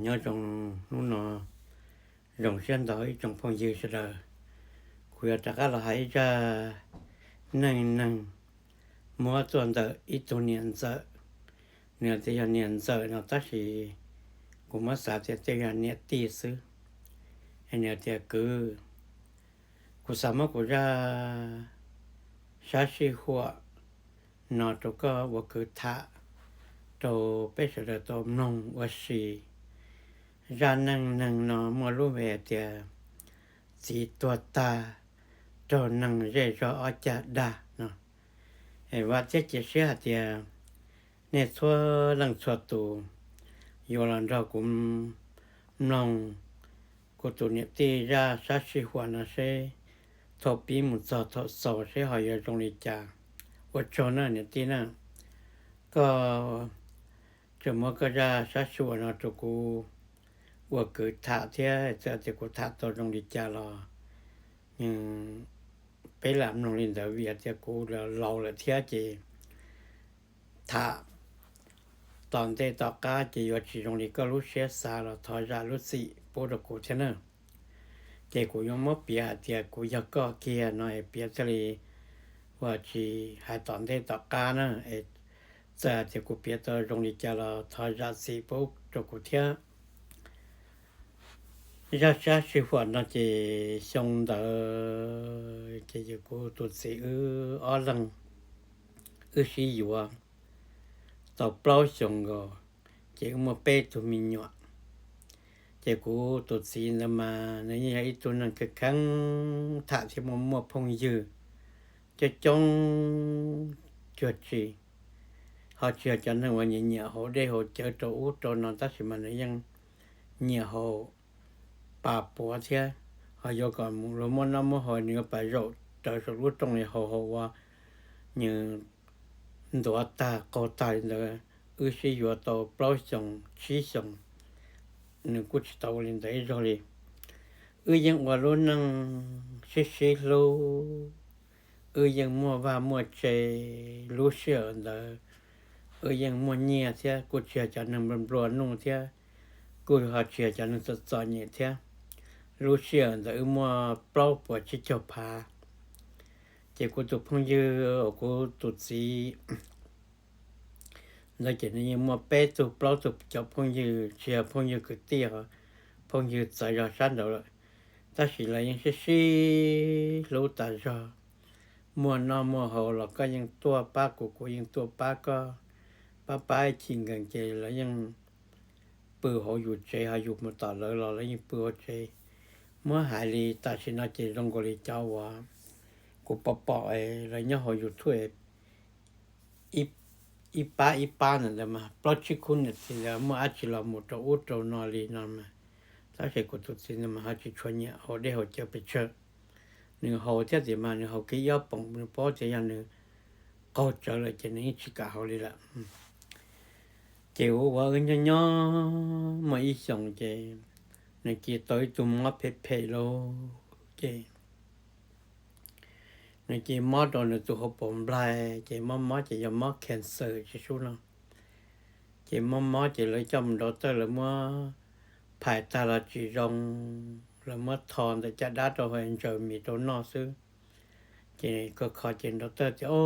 Nyob zoo hnub no, zoo siab ntau ib tsoom phooj ywg sawv daws. Kuv yuav rov qab los hais ib zaj neej neeg muab tuaj ntawm ib tug niam ntxawm. Nws tias yog niam ntxawm no tab sis kuv muab xav tias tej yog niam tij xwb. Nws tias, Kwv, kuv xav muab kuv zaj sab sij huam no rau koj ua kwv tham rau peb sawv daws tau mloog ua si. Zaj neej neeg no muaj lub npe hais tias txiv tuag tag raug neeg zej zog ob cag dag no. Vam thiab cia siab hais tias nej txhua leej txhua tus yuav los nrog kuv mloog kuv tus niam tij zaj sab sij huam no seb thaum pib mus txog thaum xaus seb ho yuav zoo li cas. Ua tsaug na niam tij na, koj tseem muab koj zaj sab sij huam no rau kuv ua kwv tham thiab, txawm tias kuv tham tau zoo li cas los peb lam mloog li ntawd vim tias kuv laus lawm thiab ces tham tom ntej tom qab ces yuav tsis zoo li koj lub siab xav los thov zam lub txim pub rau kuv thiab na. Ces kuv yuav muab piav hais tias kuv yog koj kiag no es piav thiaj li ua tsis hais tom ntej tom qab na. Txawm hais tias kuv piav tau zoo li cas los thov zam txim pub rau kuv thiab. Zaj sab sij huam no ces xyoo ntawd ces yog kuv tus txiv wb ob leeg wb sib yuav tau plaub xyoos nkaus, ces wb muaj peb tug me nyuam. Ces kuv tus txiv ntawd mas nws yeej yog ib tug neeg kheev kheev tham thiab muaj muaj phooj ywg coob coob cuag tsi. Ho tsis yog cov neeg uas nyiam nyiam haus dej haus cawv rau ub rau no tab sis mas nws yeej nyiam haus pas puav thiab. Ho yuav kom luag muaj noj muaj haus nws yuav pas zaum raws saum lub rooj li haus haus ua nws ntuav tag qaug tag li ntawd. Wb sib yuav tau plaub xyoos tsib xyoos, nws kuj tsis tau ua li ntawd ib zaug li. Wb yeej ua lub neej sib sib hlub, wb yeej muaj vaj muaj tse. Lub sij hawm ntawd wb yeej muaj nyiaj thiab kuj tsis yog cov neeg nplua nuj thiab, kuj ho tsis yog cov neeg txom txom nyem thiab. Lub sij hawm ntawd wb muaj plaub puas tsib caug phav. Ces kuv tus phooj ywg uas kuv tus txiv ntawd ces nws yeej muaj peb tug plaub tug cov phooj ywg, tsis yog phooj ywg kwv tij, phooj ywg txawv zog sab nraud lawm. Tab sis lawv yeej sib sib hlub tas zog. Muaj noj muaj haus los koj yeej tuaj pab kuv, kuv yeej tuaj pab koj, pab pab ib chim nkees ces lawv yeej pw hauv yus tsev, ho yus mus tom lawv los lawv yeej pw hauv tsev. Muab hais li tam sim no ces zoo nkaus li cov uas kuv pom pom lawv nyob hauv YouTube ib pab ib pab ntawd mas plaub tsib khub niam txiv ntawd muaj dab tsi los mus rau ub rau no li no mas, tab sis kuv tus txiv ntawd mas ho tsis tshua nyiam haus dej haus cawv pes tsawg. Nws haus thiab tiam mas nws haus kiag ib ob poom, nws paub tias yog nws qaug tsawv lawm ces nws yeej tsis kam haus li lawm. Ces ua ua wb nyob nyob muaj ib xyoos ces nws cia tau ib tug mob phem phem lauj. Ces nws cia mob rau nws tus hauv paus nplaig, ces mob mob ces yog mob cancer tsis sub no. Ces mob mob ces lawv coj mus nrau tawj, lawv muab phais tag los tsis zoo, lawv muab tho ntawm caj dab rau hauv ntsaws mis rau noj xwb. Ces kho kho ces nrau tawj tias, Au,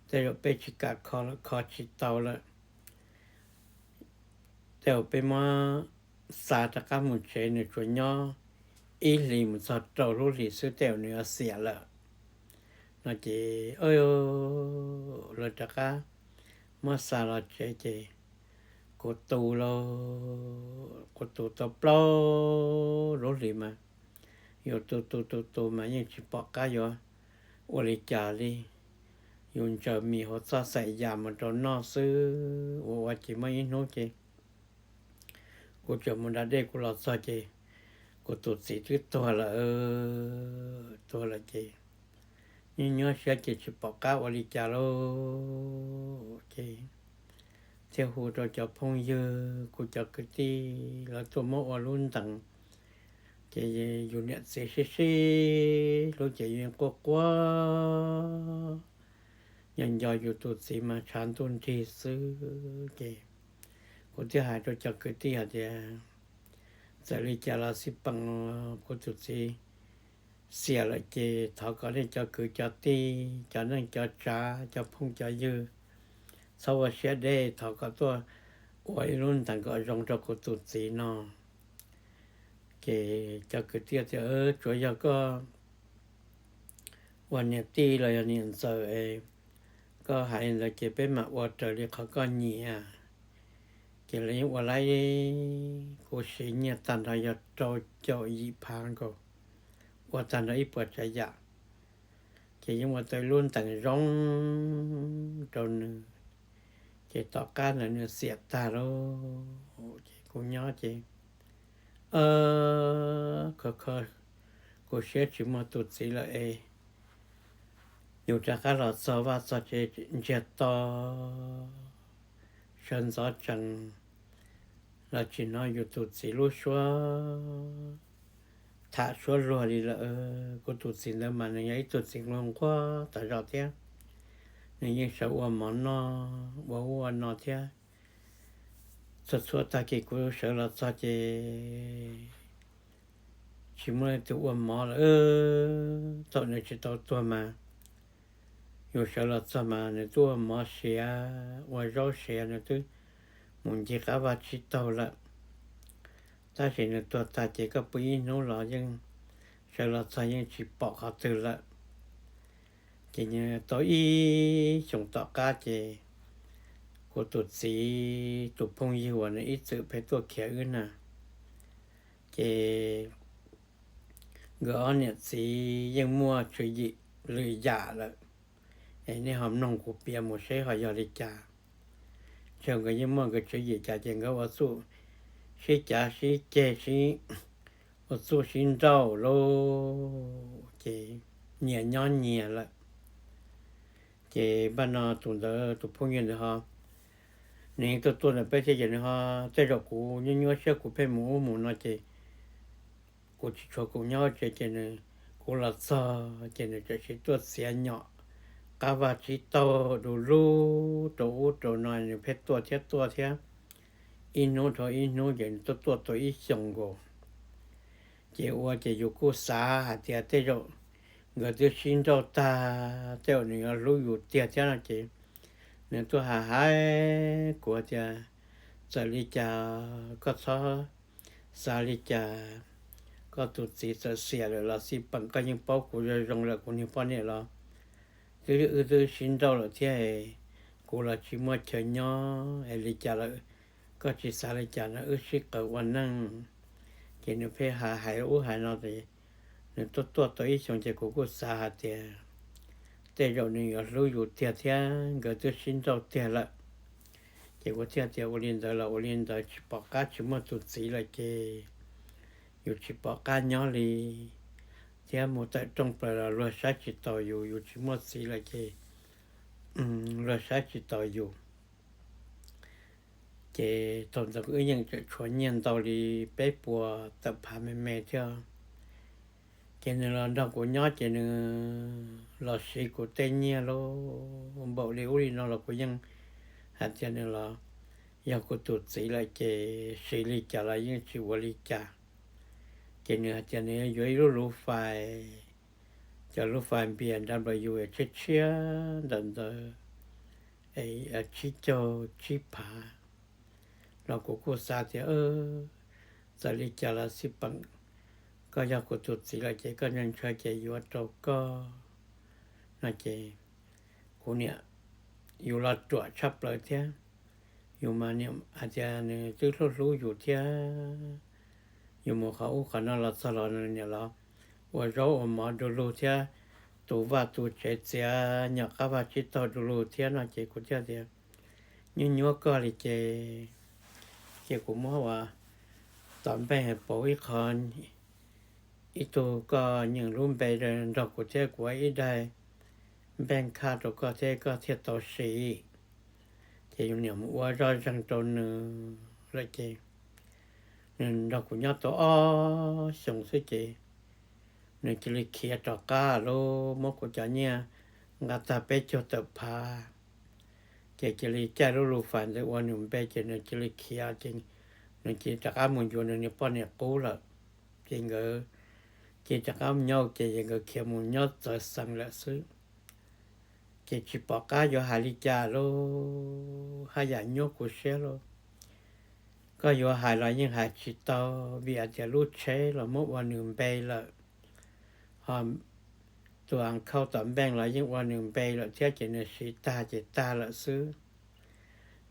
tej zaum peb tsis kam kho lawm, kho tsis tau lawm. Tej zaum peb muab xa rov qab mus tsev, nws tsuas nyob ib hlis mus txog rau lub hlis xwb tej zaum nws yuav xiam lawm no ces lawv rov qab muab xa los tsev ces kuv tu lauj, kuv tu tau plaub lub hlis mas yus tu tu tu tu mas yeej tsis pom qab yuav ua li cas li. Yus ntsaws mis hauv txoj xaim yam mus rau noj xwb, ua ua ces muaj ib hnub ces kuv tseem mus da dej kuv los txog ces kuv tus txiv twb tuag lawm. Tuag lawm ces nyuaj nyuaj siab ces tsis pom qab ua li cas lauj. Ces thiaj hu rau cov phooj ywg, kuv cov kwv tij lawv tuaj muab ua lub ntees. Ces yus niam txiv sib sib hlub ces yus yeej quaj quaj, nco nco yus tus txiv mas tshav ntuj nrig xwb. Ces kuv thiaj hais rau cov kwv tij hais tias, txawm li cas los xij peem, kuv tus txiv xiam lawm ces thov kom nej cov kwv cov tij, cov neej cov tsav, cov phooj cov ywg, txhob ua siab deb, thov kom tuaj ua ib lub ntees kom zoo rau kuv tus txiv no. Ces cov kwv tij tias, tsuav yog koj ua niam tij los yog niam ntxawm es koj hais li ntawd ces peb mam ua raws li qhov koj nyiam. Ces lawv yeej ua laib, kuv siv nyiaj tag nrho yog rau caum yim phav nkaus, ua tag nrho ib puas tsav yam, ces yeej ua tau ib lub ntees zoo rau nws. Ces tom qab ntawd nws xiam tag lauj, ces kuv nyob ces, kho kho kuv siab tsis muaj tus txiv lawm es yus rov qab los txog vaj txog tsev ntsiag to, sawv ntxov tsees los tsis hnov yus tus txiv lub suab tham suab luag li lawm. Kuv tus txiv ntawd mas nws yog ib tug txiv nquag nquag tas zog thiab, nws yeej sawv ua mov noj ua ub ua no thiab. Txhua txhua tag kis kuv sawv los txog ces tsis muaj leej twg ua mov lawm. Thaum nws tsis tau tuag mas yus sawv los txog mas nws twb ua mov siav ua zaub siav, nws twb mus ncig qab vaj tsib taug lawm. Tab sis nws tuag tag ces koj pw ib hnub los yeej, sawv los txog yeej tsis pom qhov twg lawm. Ces nws tau ib xyoos tom qab ces kuv tus txiv tus phooj ywg uas nws ib txwm pheej tuaj khiav wb na, ces nkawd ob niam txiv yeej muaj tswv yim lwm yam lawm. Es nej ho mloog kuv piav mus seb ho yog li cas. Ces nkawd yeej muaj nkawd tswv yim cas ces nkawd ua txuj sib cav sib ceg, ua txuj sib nrauj lauj, ces nyias nyob nyias lawm. Ces npaj no tus ntawd tus phooj ywg ntawd ho, nws yeej tuaj tuaj ntawm peb thiab ces nws ho, tej zaum kuv nyuaj nyuaj siab kuv pheej mus ub mus no ces kuv tsis tshuav kuv nyob tsev ces nws, kuv los txog ces nws txawm sim tuaj txiav nyom qab vaj tsib taug du lug rau ub rau no, nws pheej tuaj thiab tuaj thiab, ib hnub dhau ib hnub ces nws tuaj tuaj tau ib xyoos nkaus. Ces ua ces yus kuj xav hais tias tej zaum nkawd twb sib nrauj tag, tej zaum nws yuav hlub yus tiag thiab no ces nws tuaj hais hais kuv tias, txawm li cas koj txhob xav li cas, koj tus txiv txawm xiam lawm los xij peem koj yeej paub kuv zoo zoo lawm, kuv niag poj niam los twb wb twb sib nrauj lawm thiab, kuv los tsis muaj chaw nyob es li cas lawm, koj tsis xav li cas no wb sib qawm ua neej. Ces nws pheej hais hais ub hais no ces nws tuaj tuaj tau ib xyoos ces kuv kuj xav hais tias tej zaum nws yuav hlub yus tiag thiab nkawd twb sib nrauj tiag lawm. Ces kuv thiaj tias ua li ntawd los ua li ntawd, tsis pom qab tsis muaj tus txiv lawm ces yus tsis pom qab nyob li, thiab mus tawm rooj plaws los luag saib tsis taus yus, yus tsis muaj txiv lawm ces luag saib tsis taus yus. Ces thaum ntawd wb yeej tseem tshuav nyiaj ntau li peb puas tawm phav me me thiab. Ces nws los nrog kuv nyob ces nws los siv kuv tej nyiaj lauj, npaum li ub li no los kuv yeej hais tias nws los yog kuv tus txiv lawm ces siv li cas los yeej tsis ua li cas. Ces nws hais tias nws yuav ib lub lub fais, cov lub fais npias nrab nplaws yus tshiab tshiab ntawm ntawd tsib caug tsib phav los kuv kuj xav tias txawm li cas los xij peem koj yog kuv tus txiv lawm ces koj ntshaw ces yuav rau koj no ces kuv niam yus los ruam tshaj plaws thiab. Yus mas niam hais tias nws twb hlub hlub yus thiab, yus mus qhov ub qhov no los txog los nws niam los ua zaub ua mov du lug thiab, tu vaj tu tsev txiav nyom qab vaj tsib taug du lug thiab no ces kuv thiaj tias nyuab nyuab koj li ces, ces kuv muab ua tom npej pauv ib qho, ib tug koj nyeem lub npe nrog kuv thiab kuv ua ib daig npej khaj rau koj thiab koj thiaj tau siv. Ces yus niam mus ua zoj zeeg rau nws lawm ces nws nrog kuv nyob tau ob xyoos xwb ces nws cia li khiav rov qab lauj, muab kuv cov nyiaj nqa tag peb caug tawm phav Ces cia li caij lub Lus Fais ntawd ua nws npe ces nws cia li khiav ces nws cia li rov qab mus yuav nws niag poj niam qub lawm. Ces nkawd cia li rov qab nyob ua ke ces nkawd khiav mus nyob txawv xeev lawm xwb. Ces tsis pom qab yuav hais li cas lauj, haj yam nyuaj kuv siab lauj. Koj yuav hais los yeej hais tsis tau, vim hais tias lub tsheb los muab ua nws npe lawm, ho tus a khauj tom npeej los yeej ua nws npe lawm thiab ces nws siv tag ces tag lawm xwb.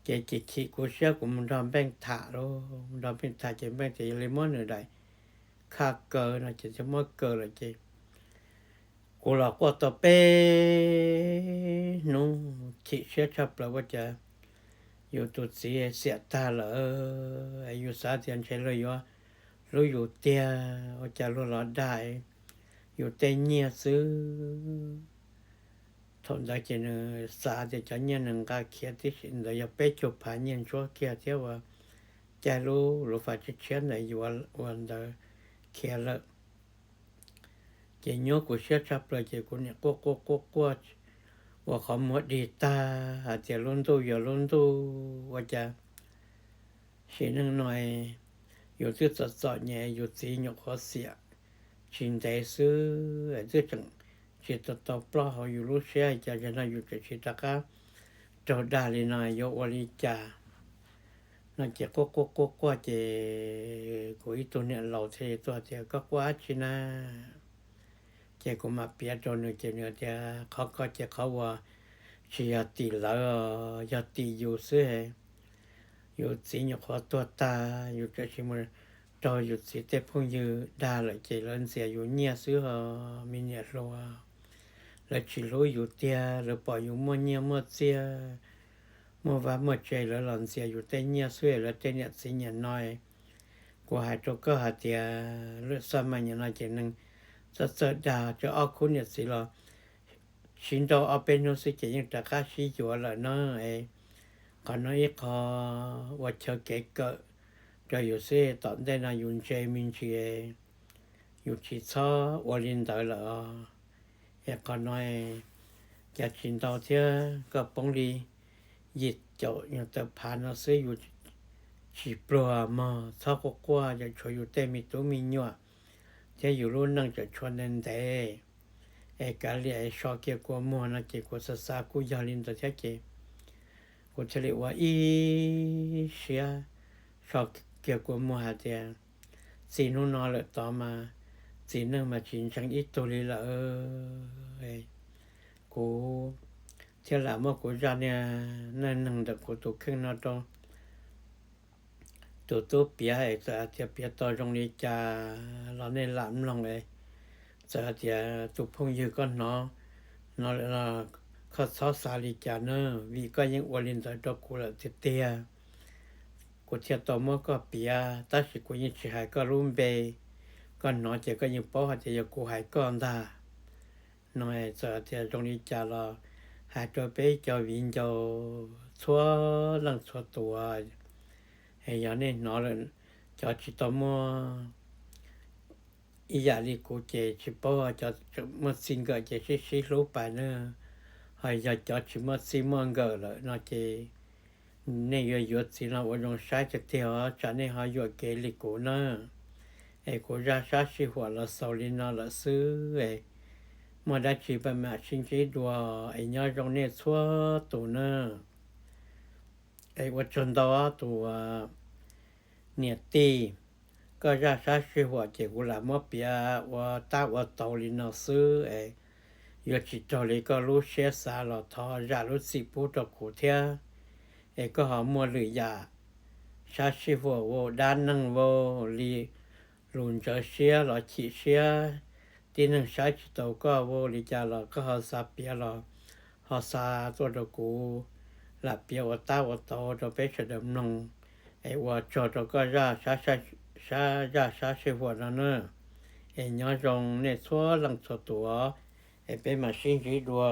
Ces chim chim kuv siab kuv mus nrog npeej tham lauj, mus nrog npeej tham ces npeej tias yog li muab nws daim khaj kaw no ces thiaj muab kaw lawm ces kuv los quaj tau peb hnub chim siab tshaj plaws ua cas yus tus txiv xiam tag lawm. Yus xav tias ntshe luag yuav hlub yus tiag, ua cas luag los dag yus tej nyiaj xwb. Thaum ntawd ces nws xav tias cov nyiaj nws nqa khiav tib si ntawd yog peb caug phav nyiaj ntsuab kiag thiab uas caij lub Lus Fais tshiab tshiab ntawd yuav ua ntawd khiav lawm. Ces nyuaj kuv siab tshaj plaws ces kuv niam quaj quaj quaj quaj ua qhov muag dig tag hais tias lub ntuj yog lub ntuj ua cas sim neej no yus twb txom txom nyem yus txiv nyuam qhuav xiam tsis ntev xwb twb tseem tsis tau tau ploj hauv yus lub siab cas zaum no yus tseem tsis rov qab raug dag li no yuav ua li cas no ces quaj quaj quaj quaj ces kuv ib tug niam laus thiaj li tuaj tias koj quaj dab tsi na. Ces kuv mam piav rau nws ces nws tias qhov ko ces qhov uas tsis yog tim lawv, yog tim yus xwb. Yus txiv nyuam qhuav tuag tag yus tseem sim mus raug yus txiv tej phooj ywg dag lawm ces lawv ntxias yus nyiaj xwb ho me niam hluas. Lawv tsis hlub yus tiag, lawv pom yus muaj nyiaj muaj txiaj, muaj vaj muaj tse lawv los ntxias yus tej nyiaj xwb lawv tej niam txiv nyiam no. Kuv hais rau koj hais tias lwm xaj mas nyiam no ces neeg txawj txawj dag tso ob khub niam txiv los sib nrauj ob peb hnub xwb ces yeej rov qab sib yuav lawm na. Qhov no ib qho ua chaw kev kawm rau yus xwb, tom ntej no yus ntse me ntsis, yus tsis txhob ua li ntawd lawm os. Es qhov no cas tsis ntau thiab koj poob li yim caum nyuag tawm phav no xwb yus tsis pluag mog, txhob quaj quaj, tseem tshuav yus tej me tub me nyuam thiab yus lub neej tseem tshuav ntev ntev. Es kav liam so kiag kua muag no ces kuv xav xav kuj yog li ntawd thiab ces kuv thiaj li ua ib siab so kiag kua muag hais tias txij hnub no lawm tod mas txiv neej mas tsis ntseeg ib tug li lawm. Kuv thiaj lam muab kuv zaj niag neej neeg ntawm kuv tus kheej no rau tus tub piav es txawm hais tias piav tau zoo li cas los nej lam mloog es txawm hais tias tus phooj ywg koj hnov no lawm los koj txhob xav li cas na, vim koj yeej ua li ntawd rau kuv lawm tiag tiag. Kuv thiaj tau muab koj piav tab sis kuv yeej tsis hais koj lub npe, koj hnov ces koj yeej paub hais tias yog kuv hais koj ntag. No txawm tias zoo li cas los hais rau peb cov viv ncaus txhua leej txhua tus, yog nej hnov lawm, cov tsis tau muaj ib yam li kuv ces tsis paub, cov tseem muaj txij nkawm ces sib sib hlub pais na, ho yog cov tsis muaj txij muaj nkawm lawm no ces nej yuav yuav txiv no ua zoo saib tiag tiag os, tsam nej ho yuam kev li kuv na. Es kuv zaj sab sij huam los xaus li no lawm xwb, muaj dab tsi peb mam sib ntsib dua, es nyob zoo nej txhua tus na. Es ua tsaug ntau tus niam tij, koj zaj sab sij huam ces kuv lam muab piav ua tab ua tau li no xwb es yuav tsis raug li koj lub siab xav los thov zam lub txim pub rau kuv thiab. Es koj ho muaj lwm yam sab sij huam vau, dab neeg vau, li lus ntxhov siab los chim siab, tib neeg saib tsis taus koj vau li cas los koj ho xav piav los ho xa tuaj rau kuv, lam piav ua tab ua tau rau peb sawv daws mloog. Es ua tsaug rau koj zaj sab sij huam no na. Es nyob zoo nej txhua leej txhua tus, es peb mam sib ntsib dua.